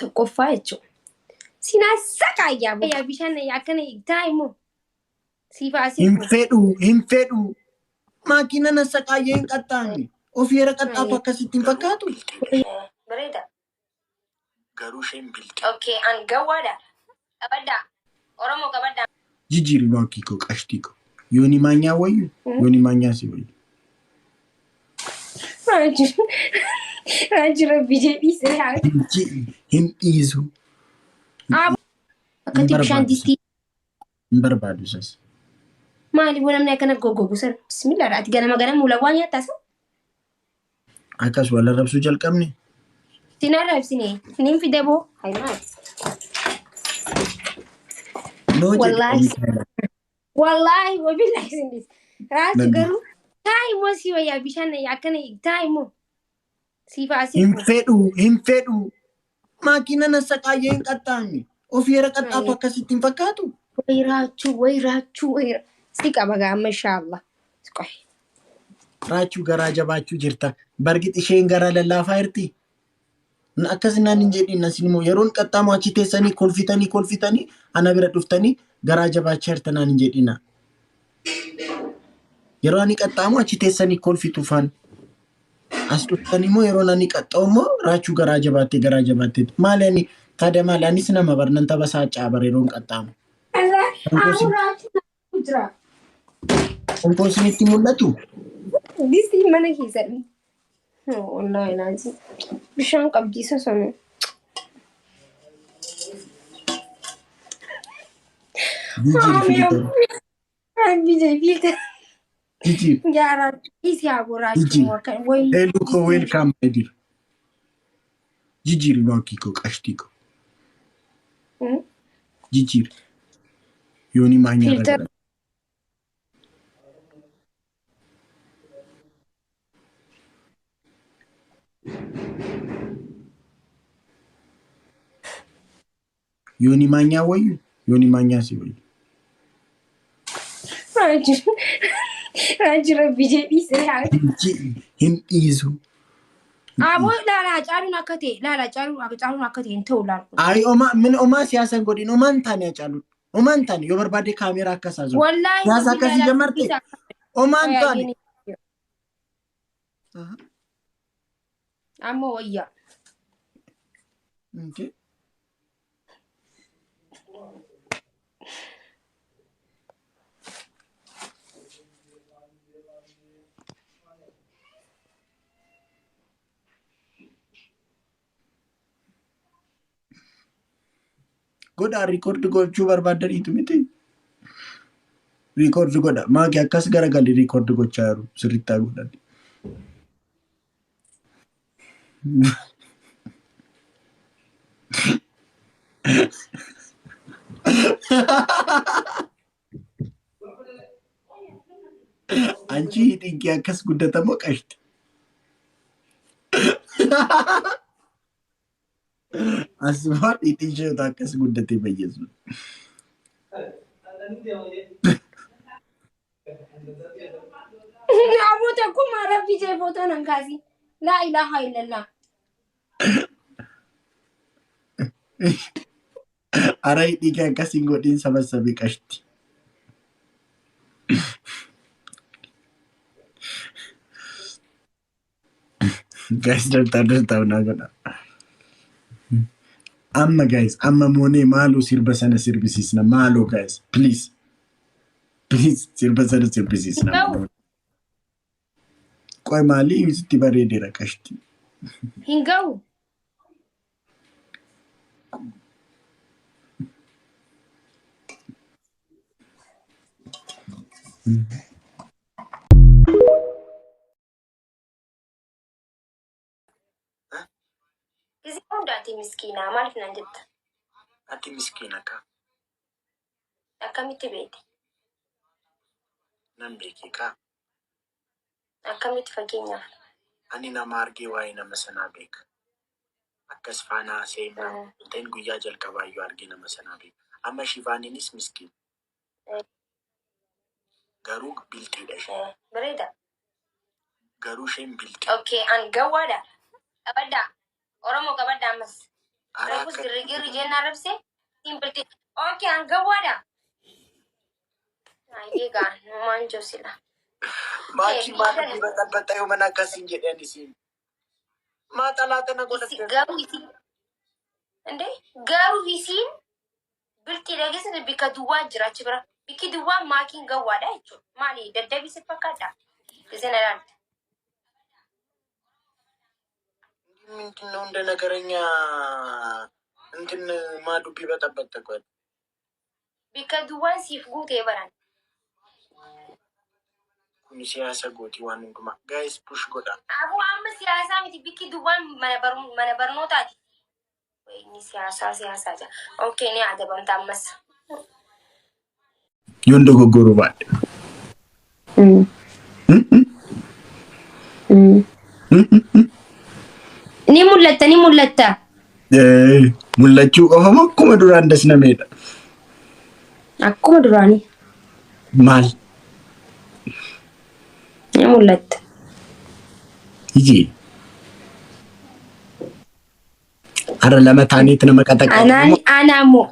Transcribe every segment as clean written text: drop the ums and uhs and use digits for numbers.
Tokkoffaa jechuudha. Sinaa saqaayyaa yaa bishaan akkana taa'imoo siifaa Hin sirbu. fedhu, hin fedhu. Maakina na saqaayyee hin qaxxaamne. Ofii era qaxxaatu akkasitti hin fakkaatu. Bareeda. Garuu isheen bilti. Okay, an gawwaadha. Qabaddaa. Oromoo qabaddaa. Jijjiiri maakii koo qashtii koo. Yooni maanyaa wayyu, yooni maanyaa si wayyu. Raajii rabbi jedhii siree. Hin dhiisu. Akkatti bishaan distii Hin barbaadu isas. Maaliif namni akkana goggogu sana? Bismillah ati ganama ganama ulawwaa nyaattaa sana? Akkas wal arrabsuu jalqabne. Sin arrabsine nin fide boo hay maali? Noo jedhe Wallaahi. Mikaela. Wallaahi wabillahi sin dhis. Raachu Nan garuu taa'imoo si wayyaa bishaan akkana taa'imoo siifaa Hin sirbu. fedhu, hin fedhu. Maakina na saqaayyee hin qaxxaamne. Ofii era qaxxaatu akkasitti hin fakkaatu. Way raachuu way raachuu way si qaba gaa amma inshaallah. Qoy. Raachuu garaa jabaachuu jirta. Bargit isheen garaa lallaafaa jirti. Akkas naan hin jedhin asin immoo yeroon qaxxaamu achi teessanii kolfitanii kolfitanii ana bira dhuftanii garaa jabaachaa jirta naan hin jedhina. Yeroo ani qaxxaamu achi teessanii kolfitu faan. As dhuftan immoo yeroo ani qaxxa'u immoo raachuu garaa jabaattee garaa jabaattee. Maali ani taada maali anis nama bar nan tapha saacaa bar yeroon qaxxaamu. Allah abu raachuu jira. Qonkoo isinitti mul'atu? Distii mana keessatti. Wallaahi naasi. Bishaan qabdiisa sana. Jijjiiri filter. Rabbi filter. Jijjiiri. Yaa raachuu isi haa goraachuu Jijjiiri. akka wayi. Hello koo welcome my dear. Jijjiiri maakii koo qashtii koo. Jijjiiri. Yoonii maanyaa irra Filter. godha. Yoonii maanyaa wayyu yoonii maanyaa si wayyu. Raajii rabbi jedhii siree haa. Hin dhiisu. Aboo laala caaluun akka ta'e laala caaluun caaluun akka ta'e hin ta'u laala. Ayi oma min omaa siyaasa hin godhin omaa hin taane hacaaluun. Omaa hin taane yoo barbaade kaameeraa akkas haasa'u. Wallaahi Siyaasa akkasii jamarte omaa hin taane. Amma wayyaa. Okay. Godhaa record gochuu barbaadaniitu miti. Record godha. Maaki akkas garagalli record gochaa jiru sirriitti haa godhan. Anchi hidhiin kee akkas guddatamoo qashti. Asumaan hidhiin ishee otoo akkas guddatee bayyeessu. Aboo tokkummaa rabbi jee footoo nan kaasi. Laa ilaaha illallah. Ara hidhii kee akkas hin godhin sabassabii qashti. Guys, dartaa dartaa naa godha. Amma guys, amma moonee maaloo sirba sana sirbisiisna maaloo guys, please. Please sirba sana sirbisiisna. Hin ga'u. Qoy maalii sitti bareedeera qashti. Hin ga'u. Gisee hunda ati miskiinaa maaliif naan jetta? Ati miskiina kaa. Akkamitti beekte? Nan beekee kaa. Akkamitti fakkeenyaaf? Ani nama argee waa'ee nama sanaa beeka. Akkas faana haasa'ee hin ta'in guyyaa jalqabaayyuu argee nama sanaa beeka. Amma Shivaaniinis miskiina. Garuu bilxiidha isheen. Bareeda. Garuu isheen bilxii. Okay, an gawwaadha. Qabadhaa. Oromoo qabadhaa ammas. Reefus Akka girrigirri jennaan arrabse. Siin bilti. Okay, an gawwaadha. Ayyee gaa numaan jiru sila. Maakii maal dubbii baxabbaxa yoo mana akkasiin jedhan isiin. Maa xalaata na Isi godhatte. garuu isi እንዴ garuu isiin biltii dhageessite bikka duwwaa jira achi bira. Bikki duwwaa maakiin gawwaadha jechuudha. Maali daddabii si fakkaata? Isin ilaalta. ምንድን ነው እንደ ነገረኛ እንትን ማ dubbii baxabbaxa ቆይ Bikka duwwaan siif guutee baran. Kun siyaasa gooti waan hundumaa. Guys, push godha. Aboo amma siyaasaa miti bikki duwwaan mana mana barnootaati. Inni siyaasaa siyaasaa jira. Okay, ni adabamta ammas. Yoon dogoggoruu baadhe. Ni mul'atta, ni mul'atta. Mul'achuu qofa moo akkuma duraan dasnameedha? Akkuma duraanii. Maal? Ni mul'atta. Iji. Har'a lama taaneet nama qaxaqaxu. Anaan anaa moo.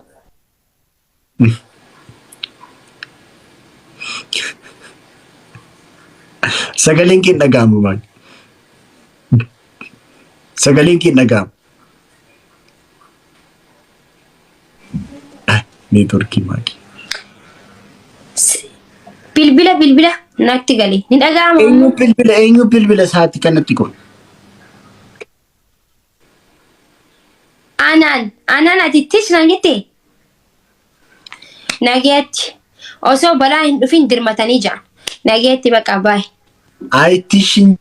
Sagaleen kee hin dhaga'amu maal? Sagaleen kee hin dhaga'amu. Neetworkii maali? Bilbila bilbila natti gale. Ni dhaga'ama. Eenyu bilbila, eenyu bilbila sa'aatii kanatti kun? Anaan anaan ati ittis naan jette. Nageetti osoo balaa hin dhufin dirmatanii jira. Nageetti baqa baay'ee. Ayitishin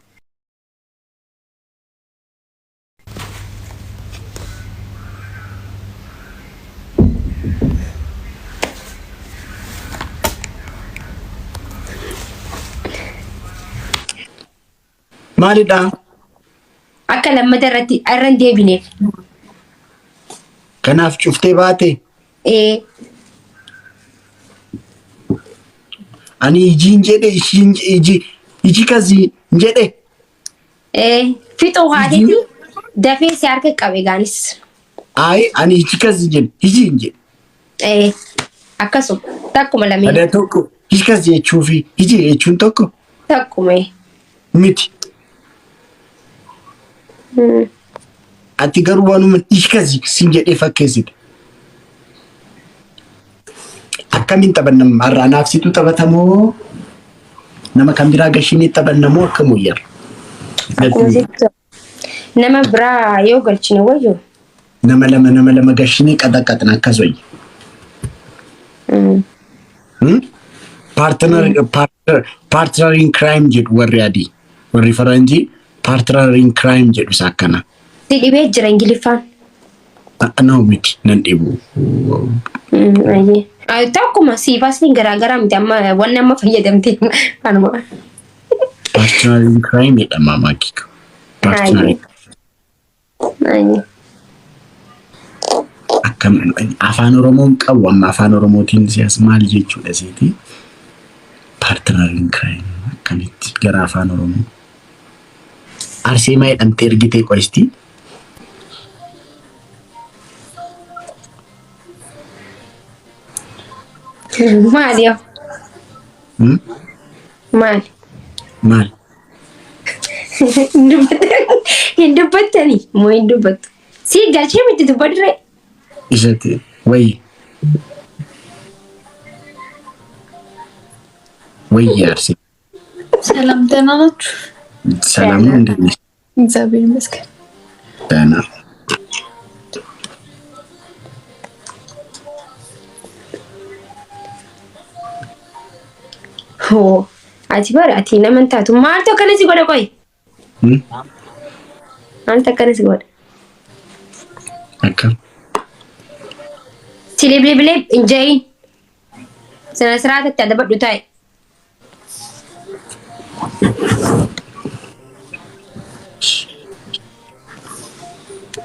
maalidha? Akka lammata irratti irra hin deebineef. Kanaaf cuftee baate. Ee. Ani ijiin jedhe, ishiin iji iji kasii jedhe. Ee, fixuu haateeti dafee si harka qabe gaanis. Ayi, ani iji kasii jedhe, ijiin jedhe. Ee, akkasuma takkuma lameen. Ada tokko iji kasii jechuu fi iji jechuun tokko Takkuma. miti. Ati garuu waanuma iji kasii sin jedhee fakkeessite. Akkamiin taphanna har'a? Anaaf situ taphatamoo nama kan biraa gashinee taphanna moo akkam wayyaa? Akkuma sitti nama biraa yoo galchine wayyoo. Nama lama, nama lama gashinee qaxaqaxna, akkas wayya. Partner in crime jedhu warri adii, warri faranjii partner in crime jedhu isa akkana. Si dhibee jira Ingiliffaan. No, miti, nan dhibu. Ayyee. Tokkuma siifasni garaagaraa miti, amma wanni amma fayyadamte kanuma. Partner in crime jedhama maakika. Partner in Ayyee. Akkam afaan Oromoon qabu amma afaan Oromootiin siyaas maal jechuudha seeti? Partner in crime akkamitti gara afaan Oromoo? Arseemaa jedhamtee ergitee qoisti. Maali yoo? Maali? Maal? Hin dubbattanii moo hin dubbattu? Si galchee miti, dubbaduree. Isatti wayi. Wayi Arsee. ሰላም ደህና ናችሁ? ሰላም ነው፣ እንዴት ነሽ? እግዚአብሔር ይመስገን። ደህና። Hoo, ati bara ati nama hin taatu. Maaltu akkana si godha qoy? Maaltu akkana si godha? Akkam? Si bilbilee hin ja'iin. Sana siraatatti adabadhu taa'e.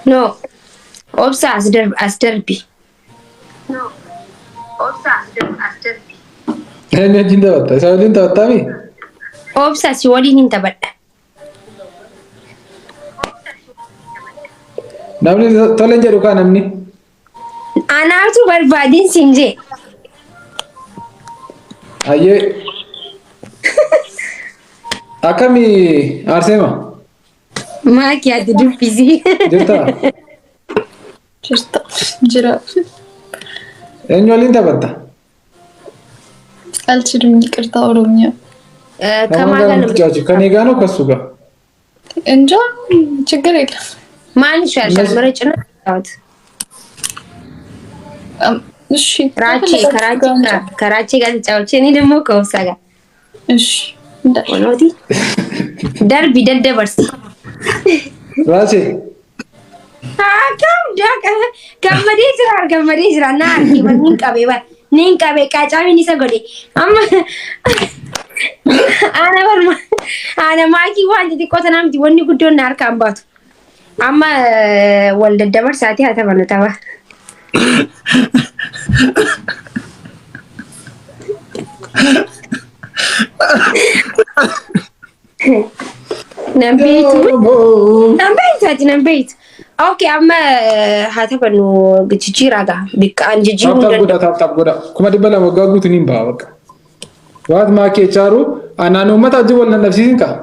No. Obsa, as darbi, as darbi. No. Obsa, as darbi, as darbi. Eenyu wajjin taphatta? Isa waliin taphattaami? Obsa, si waliin hin taphadha. Namni toleen jedhu kaa namni. Anaatu barbaadin siin jee. Ayyee. Akkami Arseema? Maaki ati dubbisi. Jirtaa? Jirta jira. Eenyu waliin taphatta? አልችልም፣ ይቅርታ ኦሮምኛ። ከማን ጋር ነው የምትጫወቺው? ከኔ ጋር ነው ከሱ ጋር? እንጃ፣ ችግር የለም። ማን ይሻልሻል? ምረጭና ተጫወት። እሺ። ራቼ ከራቼ ጋር ተጫወች። እኔ ደግሞ ከኦብሳ ጋር። እሺ። ሆኖቲ darbi daddabarsi. ራቼ። Akkam gammadee jira, gammadee jira. Na arge nin qabe bar nin qabe qacaamiin isa godhe. Amma ana bar ana maakii waan xixiqqoo tanaa miti, wanni guddoon na harkaan baatu. Amma wal daddabarsaatii haa taphannu tapha. Nan beektu. Nan beektu, ati nan beektu. Okay, amma haa taphannu, jijjiiraa gaa. Bikka an jijjiiruu Tap tap danda'u. godha, tap tap godha. 200,000 waggaa guutuu niin ba'a bakka. Waat maakii echaaru anaan uummata wajjin wal dadhabsiisin kaa.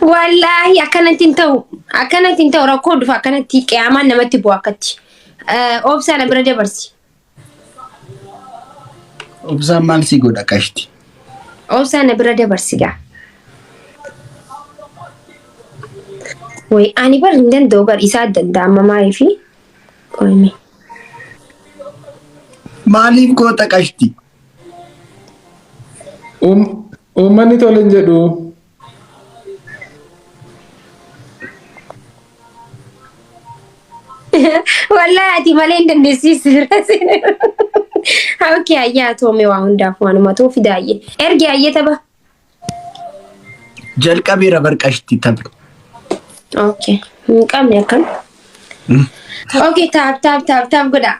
Wallaahi akkanatti hin ta'u. Akkanatti hin ta'u, rakkoo dhufa akkanatti qiyaamaan namatti bu'a akkatti. Obsaa na bira dabarsi. Obsaan maal si godha qashti? Obsaa na bira dabarsi gaa. Wayi ani bar hin danda'u bar, isaa danda'ama maaliifi? Qoymi. Maaliif goota qashti? Uummanni tole hin jedhu. Wallaahi ati malee hin dandeessisu. Okay, ayyaa toome waa hundaaf waanuma too fidaayyee. Ergi ayyee tapha. Jalqabeera bar qashti tapha. Okay. Hin qabne akkam. Okay, tap tap tap tap godha.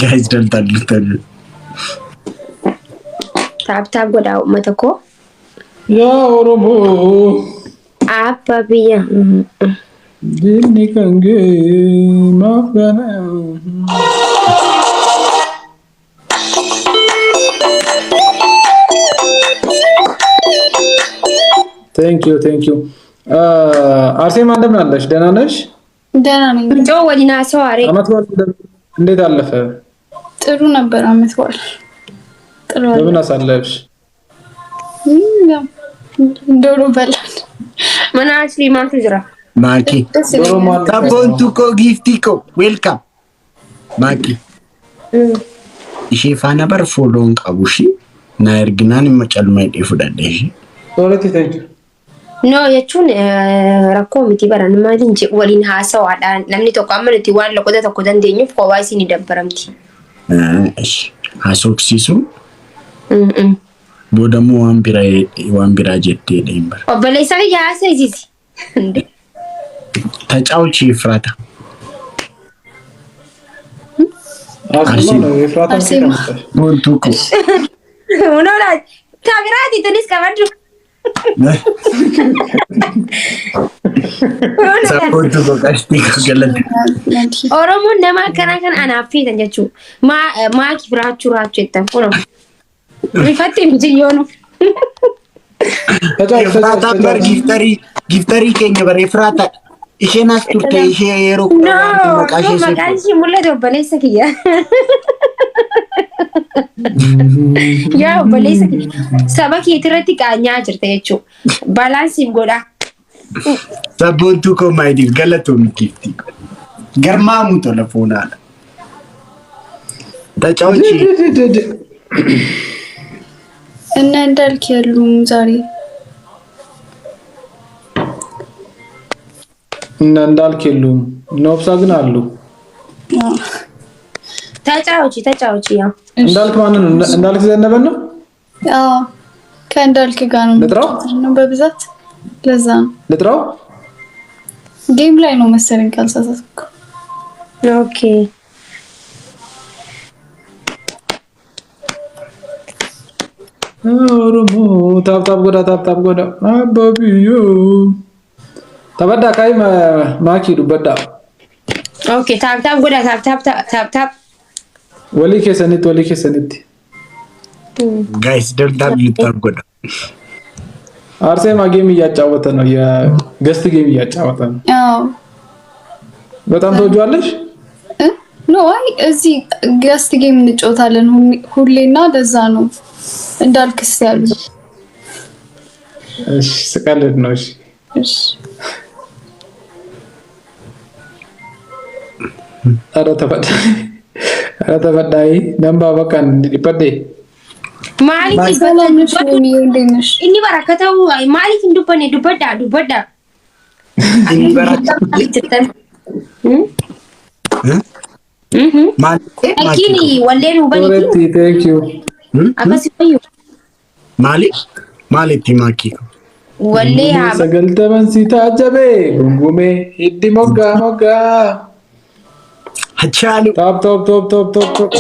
Guys, daltal. Tap tap godha uummata koo. Yaa Oromoo. Abba biyya. Diinni kan ga'e maaf gana. Thank you, thank you. አርሴማ እንደምን አለሽ? ደህና ነሽ? ደህና ነኝ። Mucoo waliin haasawaa. አመት በዓል እንዴት አለፈ? ጥሩ ነበር። አመት በዓል ጥሩ አለ። በምን አሳለፍሽ? ያው ዶሮ በላን። Mana asii maaltu jira? Maaki. ደስ ዶሮ ይለኛል። ማን? Sabboontuu koo, giiftii koo, welcome. Maaki. Ishee faana bar follow hin qabu ishee. Na erginaan immoo calma hidhee fudhadhe ishee. Soorati, thank you. No jechuun rakkoo miti baran maaliin waliin haasawaadha. Namni tokko amma nuti waan loqota tokko dandeenyuuf kophaa isin ni dabbaramti. Haasofsiisu boodammoo waan biraa jettee hin bara. Obboleessa biyya haasofsiisi. ተጫውቺ ኤፍራታ። አርሴማ ነው ኤፍራታ። አርሴማ። Boontuu koo. Unoodha. Taabiraati tunis qabadhu. Sabboontuu koo, qashtii koo, galata. Oromoon nama akkanaa kan anaaf feetan jechuudha. Maaki raachuu raachuu jettan kunoo. Rifatte miti yoonu. ተጫወች። Efraataan bar giftarii giftarii keenya bar Efraataadha. Isheen as turte, ishee yeroo No, 10 maqaa no, ishee maqaan ishee mul'atu obboleessa kiyya. Yaa obboleessa kiyya. Saba keetirratti qaanyaa jirta jechuudha. Balansiif godha. Sabboontuu koo maayidiif galatoomi giiftii. Garmaamu tola foonaadha. ተጫውቺ። እና እንዳልክ የሉም ዛሬ። እነ እንዳልክ የሉም፣ እነ ኦብሳ ግን አሉ። ተጫውቺ ተጫውቺ ያው። እንዳልክ ማንን ነው? እንዳልክ ዘነበን ነው? አዎ፣ ከእንዳልክ ጋር ነው። ልጥራው? ነው በብዛት፣ ለዛ ነው። ልጥራው? Game ላይ ነው መሰለኝ ካልሳሳትኩ። Okay. Oromoo tap tap godha, tap tap godha. Abbaa biyyoo. Taphadhaa kaa'ii maakii dubbadhaa. Okay, tap tap godha, tap tap tap tap. Walii keessanitti, walii keessanitti. Guys, double tap tap godha. አርሴማ game እያጫወተ ነው። የ guest game እያጫወተ ነው። አዎ። በጣም ተወጇለሽ? No፣ አይ እዚህ guest game እንጫወታለን ሁሌና ለዛ ነው እንዳልክስ ያሉ። እሺ፣ ስቀልድ ነው። እሺ። እሺ። ኧረ ተፈዳ፣ ኧረ ተፈዳይ ደንባ በቃ dhiphadhe. Maaliif ሰላም ነሽ ወይ? እንዴት ነሽ? Inni barakata'u maaliif hin dubbanne? Dubbadhaa, dubbadhaa. Inni barakata. Jettan. Maal? Fakkiin walleen hubaniiti. Sooretti, thank you. Akkasii wayyu. Maali? Maalitti maakii? Wallee haa. 90 si taajjabe gungumee hiddi moggaa moggaa. Hachaalu. Top top top top top top.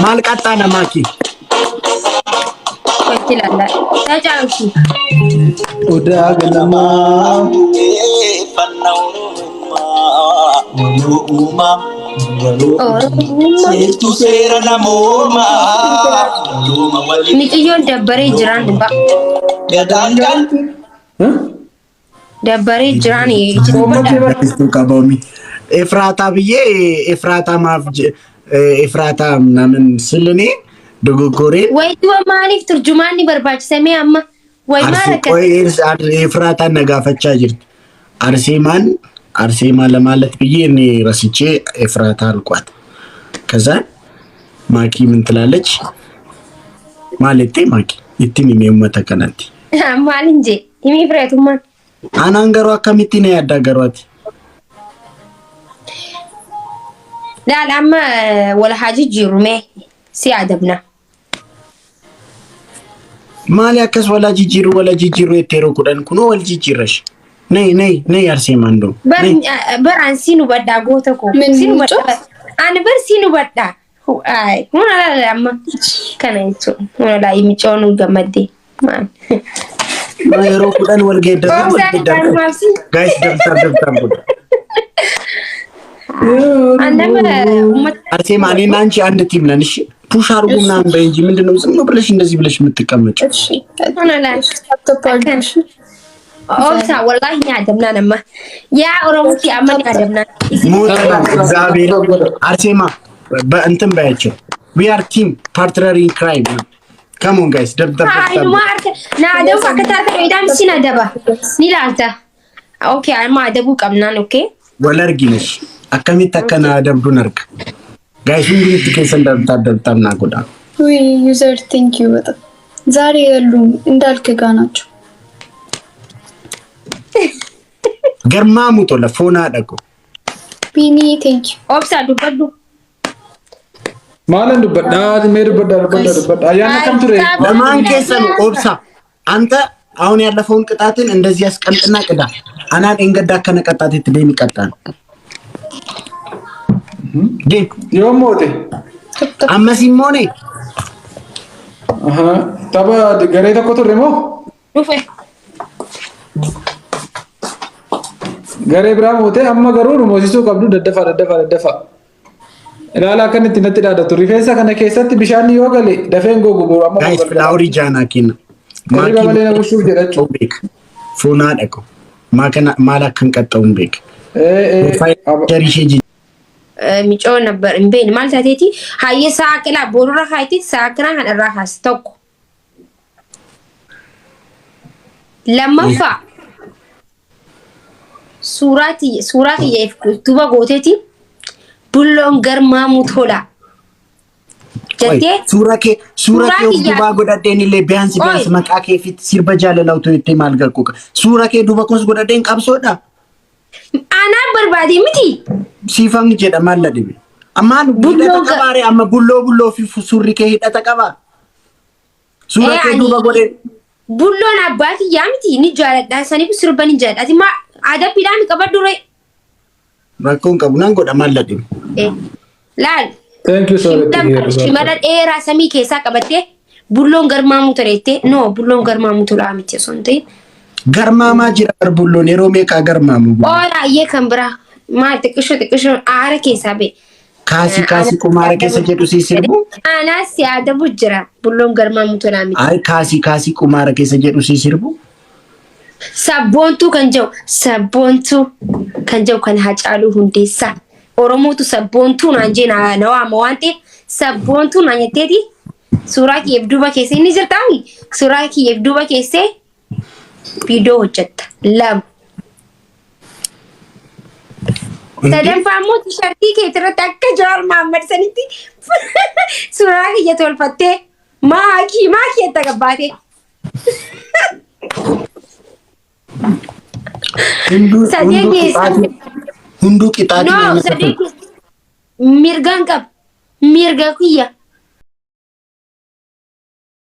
Maal qaxxaana maakii? Itti ilaalla. Tajaajilti. Odaa ganamaa. Oromummaa. Seertu seera namoomaa. Looma waliin Miciyyoon dabbaree jiraan dhugaa. gadaan kan Dabbaree jiraan itti dubbadhaa. Qabomi. ኤፍራታ ብዬ ኤፍራታ ማፍ ኤፍራታ ምናምን ስል እኔ dogoggoreen Wayituu maaliif turjumaanni barbaachisame amma? Wayi maal akka ኤፍራታን ነጋፈቻ jirti. አርሴማን አርሴማ ለማለት ብዬ እኔ ረስቼ ኤፍራታ አልኳት። ከዛ ማኪ ምን ትላለች? ማለቴ ማኪ ittiin himee uummata kanatti. Maalin jee? Himii fireetummaan. Anaan garuu akkamittiin yaaddaa garuu ati? Laal amma wal haa jijjiirru mee si adabna. Maali akkas walaa jijjiirru, walaa jijjiirru jettee yeroo 10 kunoo wal jijjiirrash. ነይ ነይ ነይ አርሴማ እንደውም ነይ። Bar an siin hubadhaa goota koo. Min Siin mucaa? hubadhaa. Ani bar siin hubadhaa. Huna laala amma kana jechuun huna laala micoon gammaddee. Maal? Yeroo 10 wal geeddarra wal Obsaan geeddarra. kaanumaaf si. Guys, double tap, double tap godha. An nama uummata አርሴማ እኔና አንቺ አንድ team ነን። እሺ push አድርጉ ምናምን በይ እንጂ ምንድነው ዝም ብለሽ እንደዚህ ብለሽ የምትቀመጪው? እሺ። Huna laala. Tap tap አድርጉ እሺ። Obsa wallahi ni adabnaan amma. Yaa Oromoo amma ni adabnaan. Isin ሞተናል። እግዚአብሔር አርሴማ በእንትን በያቸው we are team, partner in crime. Come on guys, double tap. Inuma harka na adabu akka taate dhoyidhaan sin adaba. Ni laalta. Okay, amma adabuu qabnaan, okay. Wal arginesh akkamitti akka na adabduun arga. Guys, hundumti keessan double tap, double tap naa godha. ውይ user, thank you በጣም። ዛሬ የሉም እንዳልክ ጋ ናቸው። Garmaamu tola foonaa dhaqu. ቢኒ, thank you. Obsa dubbadhu. Maalan dubbadhaa? Mee dubbadhaa, dubbadhaa, dubbadhaa. Ayyaana kam ture? Lamaan keessan obsa አንተ አሁን ያለፈውን ቅጣትን እንደዚህ ያስቀምጥና ቅዳ። Anaan engadda akkana qaxxaatetti deemi qaxxaan. Deem. Yoom moote? Ammas immoo ne Tapha garee tokko turre moo? Dhufe. Garee biraa moote amma garuu nu moosisuu qabdu. Daddafaa, daddafaa, daddafaa. Ilaala akka inni itti natti dhaadatu. Rifeensa kana keessatti bishaan yoo gale dafeen gogu boru amma. Guys, flowerii jaanaa kenna. Hirriba malee na bushuuf jedha jechuudha. Beeka. Foonaa dhaqu. Maal akka hin qaxxa'u hin beeka. Profile ishee Micoo nabbar hin beekne maal taateeti hayyee sa'a borurra kaayetti sa'a kanaa kan irraa kaase tokko. Lammaffaa suuraa kiyya duuba gooteeti bulloon garmaamuu tola. Jettee Suura kee of duubaa godhadheen illee ቢያንስ ቢያንስ maqaa kee fi sirba jaalalaa utuu jettee maal gargaaru? Suura kee duuba koos godhadheen qabsoodha. Anaan barbaade miti. Siifamni jedha maal la dhibe? Ammaan hidhata qabaare amma bulloo bulloo fi suurri kee hidhata qabaa? Suura kee duuba godheen. Bulloon abbaa kiyyaa miti, ni jaaladha saniif sirba ni jaaladha. Ati maa adabbiidhaan qabadhu ree. Rakkoon qabu, nan godha, maal la dhibe? Laal Thank you sooretti kiyya. Shimala dheeraa samii keessaa qabattee bulloon garmaamuu toleettee, no, bulloon garmaamuu tolaa miti osoo hin ta'in. Garmaamaa jira barbulloon, yeroo meeqaa garmaamu? Oolaayyee kan biraa maal xiqqishoo xiqqishoo aara keessaa ba'e. Kaasii kaasii qumaara keessa jedhu sii sirbu. Anaas si adabu jira, bulloon garmaamuu tolaa miti. Ay, kaasii kaasii qumaara keessa jedhu sii sirbu. Sabboontuu kan jedhu, sabboontuu kan jedhu kan Hacaaluu Hundeessaa. Oromootu sabboontuu naan jee na waama waan ta'eef, sabboontuu naan jetteeti suuraa kiyyeef duuba keessee inni jirtaami, suuraa kiyyeef duuba keessee viidiyoo hojjetta lama. Sadaffaa immoo tishartii keetirratti akka Jawaar Mahammad sanitti suuraa kiyya tolfattee maakii maakii itti gabbaatee. Hunduu Sadee hunduu keessa. qixaatii, hunduu qixaatii No, nama sadee ta'u. keessa. Mirgaan qaba. Mirga kiyya.